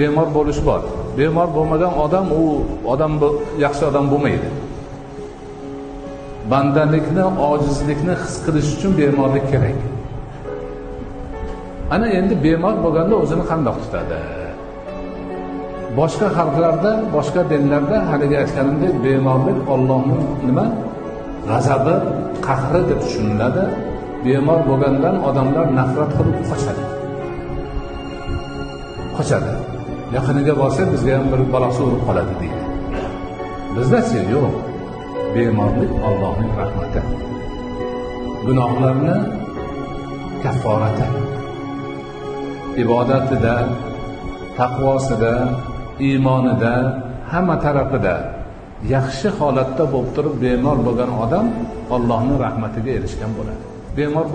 Bemor bo'lish bor. Bemor bo'lmagan odam u odam yaxshi odam bo'lmaydi. Bandalikni, ojizlikni his qilish uchun bemorlik kerak. Ana endi bemor bo'lganda o'zini qandoq tutadi? Boshqa xalqlarda, boshqa dinlarda haligi aytganimdek bemorlik Allohning nima? G'azabi, qahri deb tushuniladi. Bemor bo'lgandan odamlar nafrat qilib qochadi. Qochadi. Yaqiniga borsa bizga ham bir balosi urib qoladi deydi. Bizda-chi yo'q. Bemorlik Allohning rahmati. Gunohlarni kafforati. Ibodatida, taqvosida, iymonida, hamma tarafida yaxshi holatda bo'lib turib bemor bo'lgan odam Allohning rahmatiga erishgan bo'ladi. Bemor